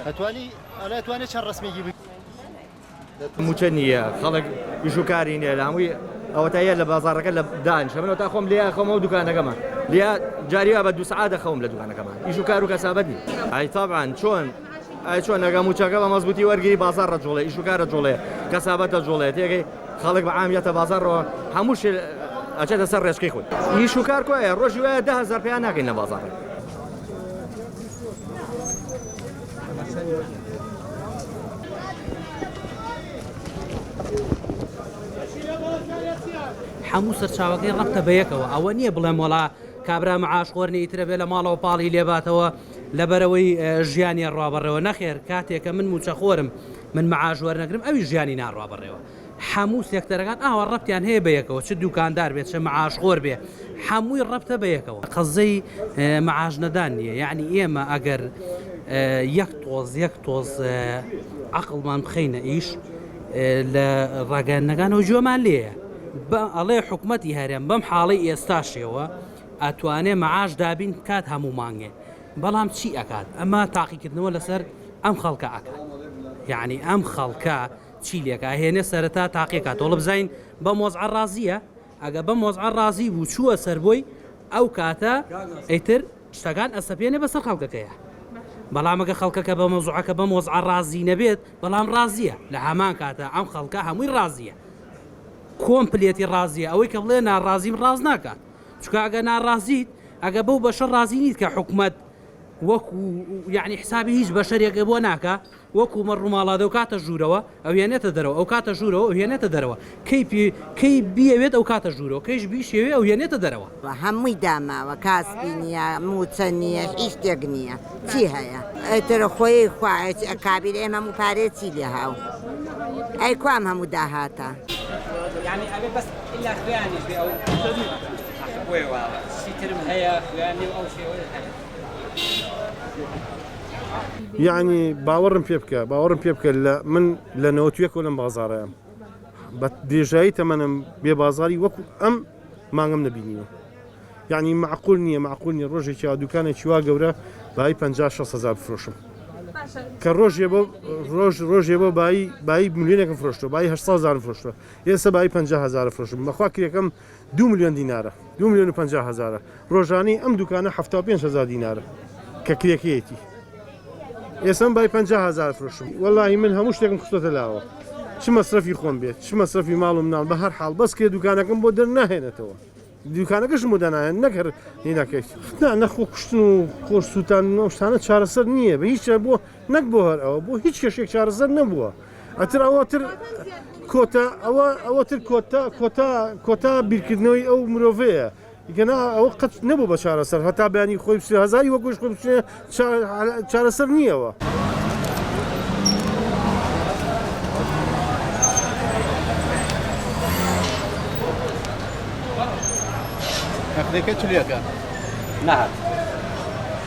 ئەتوانی ئەڵێ ئەتوانێ چەند ڕەسمێکی بگری. موچە نییە خەڵک ئیش و کاری نییە لە هەمووی ئەوەتا یە لە بازاڕەکە لە دانیشە من ئەوەتا خۆم لێیا خەوم ئەو دوکانەکەمە لێیا جاری وا بە دوو سەعات دەخەوم لە دوکانەکەمان ئیش و کار و کەسابەت نییە ئای تەبعەن چۆن ئای چۆن ئەگە موچەکە بە مەزبوتی وەرگری بازاڕ دەجوڵێ ئیش و کار دەجوڵێ کەسابەت دەجوڵێ تێگەی خەڵک بە عام یەتە بازاڕەوە هەموو شێ ئەچێتە سەر ڕێچکەی خۆی ئیش و کار کۆیە ڕۆژی وایە 10000 پێیان ناکەین لە بازاڕ. هەموو سەرچاوەکەی ڕەبتە بەیەکەوە ئەوە نییە بڵێم وەڵا کابرا معاش خۆر نییە ئیترە بێ لە ماڵەوە پاڵی لێباتەوە لەبەرەوەی ژیانی ڕوا بەڕێوە نەخێر کاتێکە من موچەخۆرم من معاش وەرنەگرم ئەوی ژیانی ناڕوا بەڕێوە هەموو سێکتەرەکان ئاوا ڕەبتیان هەیە بەیەکەوە چ دوکاندار بێت چ معاشخۆر بێ هەمووی ڕەبتە بەیەکەوە قەزەی معاش نەدان نییە یعنی ئێمە ئەگەر یەک تۆز یەک تۆز عەقڵمان بخەینە ئیش لە ڕاگەیاندنەکانەوە گوێمان لێیە بە ئەڵێ حکومەتی هەرێم بەم حاڵەی ئێستاشەوە ئەتوانێ معاش دابین بکات هەموو مانگێ بەڵام چی ئەکات ئەمە تاقیکردنەوە لەسەر ئەم خەڵکە ئەکات یعنی ئەم خەڵکە چی لێکا هێنێ سەرەتا تاقیکاتەوە بزانین بەم وەزعە ڕازیە ئەگە بەم وەزعە ڕازی بوو چووە سەر بۆی ئەو کاتە ئیتر شتەکان ئەسەپێنێ بەسەر خەڵکەکەیە بەڵام ئەگە خەڵکەکە بە مەوزوعەکە بەم وەزعە ڕازی نەبێت بەڵام ڕازیە لە هەمان کاتە ئەم خەڵکە هەمووی ڕازیە کۆمپلێتی ڕازیە ئەوەی کە بڵێ ناڕازیم ڕاز ناکات چونکە ئەگە ناڕازیت ئەگە بەو بەشە ڕازی نیت کە حکومەت وەکو یعنی حسابی هیچ بەشەرێک بۆ ناکا وەکو مەڕ و ماڵا دەوکاتە ژوورەوە ئەوهێنێتە دەرەوە ئەوکاتە ژوورەوە ئەوهێنێتە دەرەوە کەی پێ کەی بیەوێت ئەوکاتە ژوورەوە کەیش بیشیەوێ ئەوهێنێتە دەرەوە. هەمووی داماوە کاسپی نیە موچە نیە هیچ شتێک نیە چی هەیە ئیتر خۆی خوا کابیل ئێمە هەموو پارەیە چی لێ هاو ئەی کوام هەموو داهاتە. یانی ئەبێ بەس ئیلا خوێیانیش بێ ئەو بۆیە وا شتی ترم هەیە خوێیان نیە و ئەو شێوەیە هەیە. یەعنی باوەڕم پێ بکە باوەڕم پێ بکە لە من لە نەوەت یەکەوە لەم بازاڕەیام بە درێژایی تەمەنم بێ بازاری وەکو ئەم مانگم نەبینیوە یعنی معقول نییە معقول نییە ڕۆژێکی وا دوکانێکی وا گەورە بای 50 6 هزار بفرۆشم کە ڕۆژێ بۆ ڕۆژ ڕۆژێ بۆ بایی بایی ملیۆنێکم فرۆشتوە بایی 800 هزارم فرۆشتوە ئێستا بایی 50 هزار فرۆشم بەخوا کرێکەم دوو ملیۆن دینارە، دوو ملیۆن و 50 هەزارە، ڕۆژانەی ئەم دوکانە 75 هەزار دینارە کە کرێکەیەتی. ئێستا من بای 50 هەزار فرۆشم. وەڵاهی من هەموو شتێکم خستۆتە لاوە، چ مەسرەفی خۆم بێت، چ مەسرەفی ماڵ و مناڵ، بە هەر حاڵ بەس کرێ دوکانەکەم بۆ دەرناهێنێتەوە. دوکانەکەشم بۆ داناهێن نەک هەر هینەکەی. نا نە خۆ کوشتن و خۆ سووتاندن ئەو شتانە چارەسەر نییە بە هیچ بۆ نەک بۆ هەر ئەوە بۆ هیچ کێشێک چارەسەر نەبووە. ئەتر ئەوە تر کۆتا ئەوە ئەوە تر کۆتا کۆتا کۆتا بیرکردنەوەی ئەو مرۆڤەیە گەنا ئەوە قەت نەبوو بە چارەسەر هەتا بەیانی خۆی بچێ هەزاری وەکوش خۆی بچێ چارەسەر نییەوە. نەقدەکە چلێکە نەهات.